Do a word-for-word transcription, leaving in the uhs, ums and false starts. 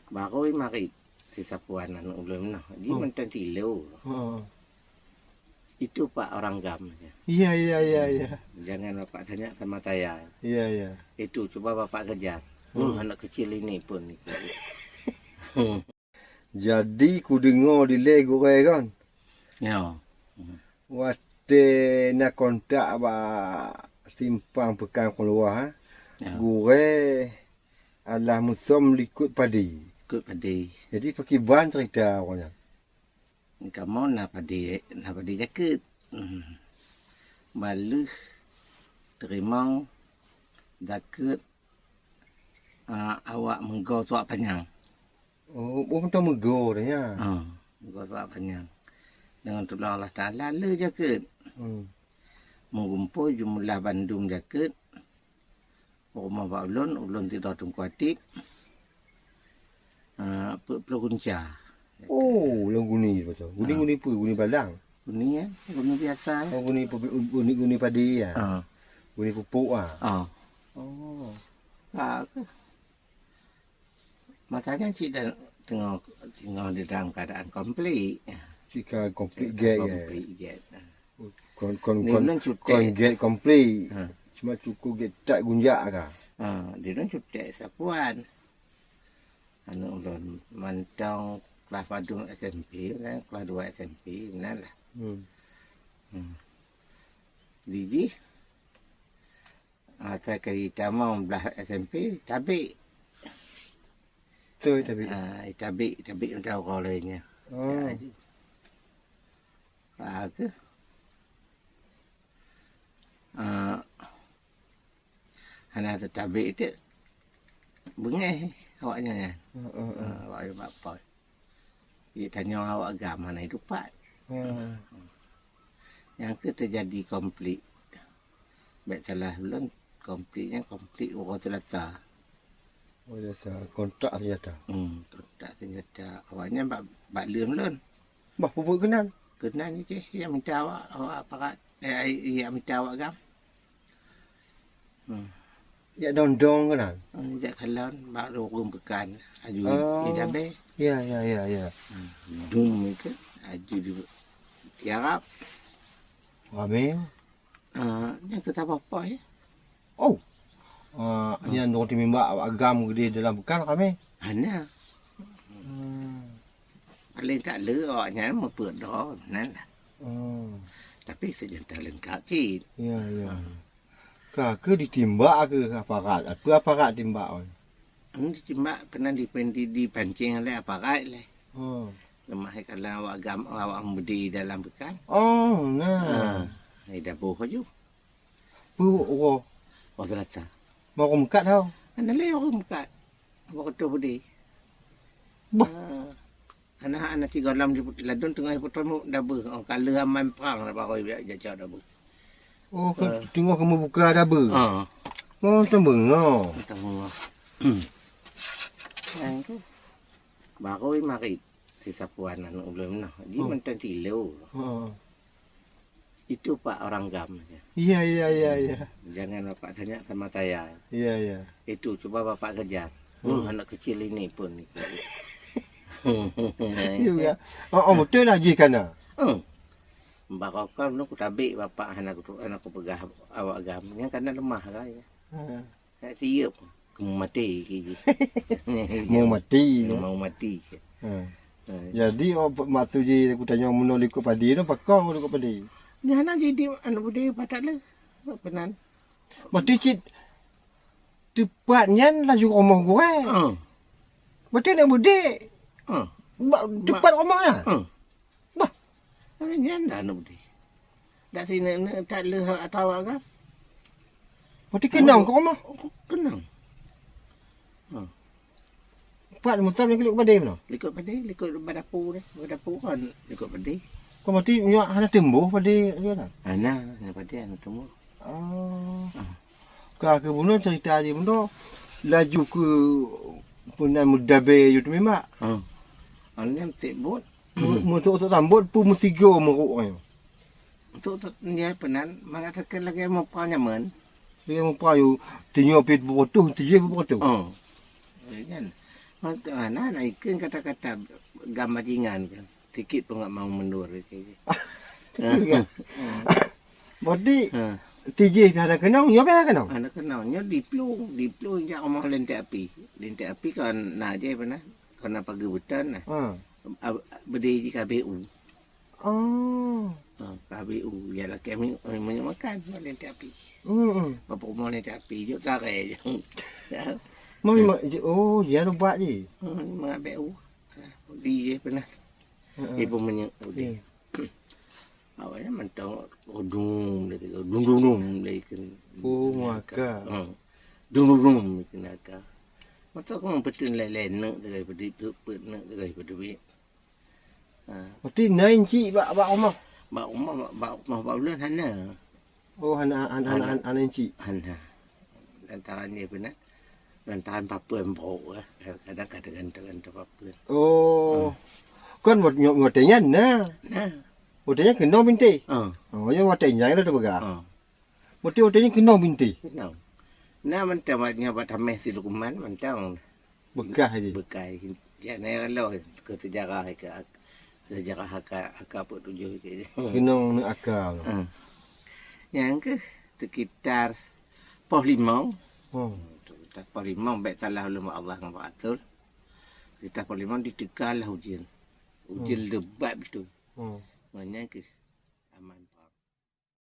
Barô marit si Sapuan aneuk ulôn noh, ji mantong tilo. Heeh. Itu pak orang GAM. Iya, iya, iya, iya. Jangan bapak tanya sama saya. Iya, iya. Itu coba bapak kejar. Hmm. Hmm, anak kecil ini pun. Jadi kudeungoe dilée gurée kan? Ya. Watée na kontak bak simpang Pekan Keuluwa, ya, gurée alah musöm likot padé. Likot padé. Jadi pakriban cerita awaknyan? Kamoe na padé, na padé jakeuet. Hmm. Baleuh teurimong jakeuet, ah, awak meugo suak panyang. Oh, oh, mantong meugo dah, ya? Ha, meugo suak panyang. Deungon tulông Allah Taala le jakeuet. Hmm. Meugumpôi jeumeulah bandum jakeuet. Rumoh bak ulôn, ulôn sidroe Teungku Atib. Ah, peuet ploh gunca. Oh, lôn guni beutôi. Guni, ah, guni peue? Guni balang? Guni, ya, guni biasa, ya. Oh, guni pe-, guni, guni padé, ya? Ah. Guni pupuk, ah. Ah. Oh. Ah, ke? Masa nyan cit dah teungoh, teungoh di dalam keadaan konflik. Cit ka konflik gét, ya? Konflik gét. Kon, kon, kon, kon gét konflik. Ha. Cuma cukup gét that gunjak ka. Ha, di dalam cutek Sapuan. Aneuk ulôn mantong kelas padum S M P kan, kelas dua S M P, meunan lah. Hmm. Hmm. Di jih, ah, asai ka jitamong blah S M P, tabek. Beutôi, tabek. Ah, tabek, tabek mantong uroe lheueh nyan. Oh. Ya, ah, ke? Ah, hana teutabek teuk beungéh awaknyan nyan. Heeh, heeh. Ah, awak nyan bak pos. Jitanyong awak GAM hana jitupat. Heeh. Nyang keu teujadi konflik. Bék salah lôn, konflik nyan konflik uroe Seulasa. Uroe Seulasa, kontak seunjata. Hmm, kontak seunjata. Awaknyan bak, bak leuem lôn. Bah, peue buet keunan? Keunan jih, jak mita awak, awak aparat, eh, jak mita awak GAM. Hmm. Jak dong-dong keunan? Hmm, jak kalon bak ureueng peukan, aju, oh, idabé. Ya, ya, ya, ya. Hmm, dum itu, aju di, tiarap. Ramé. Ah, nyan keu saboh pos, ya. Oh. Ah, ah, nyan dong teumimbak awak GAM keudéh dalam peukan ramé? Hana. Hmm. Paléng that le awaknyan meupeuet droe, nan lah. Hmm. Tapi seunjata leungkap cit. Ya, ya. Ah. Ka keuh ditimbak keuh aparat. Peue aparat timbak awaknyan? Anu ditimbak, peunan di, di, dipancéng lé aparat lé. Oh. Leumah kalon awak GAM, awak mubeude dalam peukan. Oh, nah. Ha, idaboh laju. Peue uroe? Uroe Seulasa. Barô meukat ho? Hana lé barô meukat. Barô tôh beudé. Bah. Ha. Hana, hana sigohlom jiput-, ladôm teungoh jipeutamong dabeuh, oh, ka lheueh amai prang, na barô jak, jak cok dabeuh. Oh, ke, eh, teungoh keumeubuka dabeuh? Ah. Oh, teubeungoh. Teubeungoh. Hmm. Nyang tu, barô marit si Sapuan aneuk ulôn noh. Ji, oh, mantong tilo. Oh. Itu pak orang GAM. Iya, iya, iya, iya. Jangan bapak tanya sama saya. Iya, iya. Itu coba bapak kejar. Hmm. Hmm, anak kecil ini pun. Iya. Oh, oh, beutôi lah jih kana. Hmm. Barokon nu kutabek bapak hana kutu-, hana kupeugah awak GAM. Nyan kana leumah ka, ya. Ha. Ka siep. Keu maté ke jih. Mau mati, ya. Mau mati. Ha. Ha. Jadi, oh, maksud jih kutanyong meunoe likot padé tu, pakon likot padé? Nyan hana jadi aneuk beudé patat le. Peunan. Berarti cit teupat nyan laju rumoh gurée. Ha. Berarti aneuk beudé. Ha. Ba-, teupat rumoh nyan. Ha. Bah. Ah, nyan dah aneuk beudé. Dak sineuk-neuk that leuh atawa kan? Berarti keunong keu rumoh? Keunong. Ha. Pat musam likot padé meunoe? Likot padé, likot bak dapu deh. Bak dapu kan likot padé. Kok berarti nyoe hana tumboh padé dia kan? Hana, hana padé hana tumboh. Oh. Ha. Ka keu bunoe cerita jih bunoe laju keu peunan meudabé yue teumimbak. Ha. Anu nyan sibot. Mu-, meutok-tok sambot peue meusigoe meurok nyoe. Untuk tu, nyan peunan, mangat teuka lagée mupa nyaman. Lagée mupa yue, teunyoe pih peuet reutôh, tijih peuet reutôh. Oh. Kan. Maka na, na ikheun kata-kata gam bajingan kan. Sikit pun nggak mau mundur. Ya. Berarti Ha. tijih pih hana keunong, nyoe pih hana keunong? Hana keunong. Nyoe diplueng, diplueng jak rumoh lintèe api. Lintèe api kan na jih pernah, kena pagi buton nah. Ha. Ab-, berdiri di K B U. Oh. Ha, K B U. Ya lah kami minyak makan, lintèe api. Hmm. Bapak rumah lintèe api, jok tarai je. Mau, mau, oh, ya lupa je. Hmm, mengabek u. Di je pernah. Heeh. Ibu minyak udah. Ya. Awalnya mantong odung dari odung dung dung dari kan. Oh, maka. Hmm. Dung dung dung dari kan. Mata aku memang betul lain-lain nak tegai pedi tu, pet nak tegai pedi. Ha. Berarti na incik bak, bak rumah? Bak rumah, bak, bak rumah bak ulun hana. Oh, hana, hana, hana, Hana. hana, hana incik? Hana. Lantaran dia pernah, lantaran papeuen brok lah. Kadang-kadang ganteng-ganteng papeuen. Oh. Ha. Kan wat-, nyo-, watèe nyan na? Na. Watèe nyan keunong bintéh? Ha. Oh, nyoe watèe nyan dah teupeugah. Ha. Watèe, watèe nyan keunong bintéh? Keunong. Na mantong wat nyoe bak tameh si Lukman mantong. Beukah je? Beukah. Jak na loh ke sejarah ke ak-, sejarah aka, aka peuet tujoh ke. Keunong neuk aka. Ha. Nyan keuh sekitar poh limong. Oh. Sekitar poh limong, bèk salah ulôn bak Allah ngon bak Rasul. Sekitar poh limong diteuka lah ujeuen. Ujeuen Hmm. lebat beutôi. Hmm. Maknanya keuh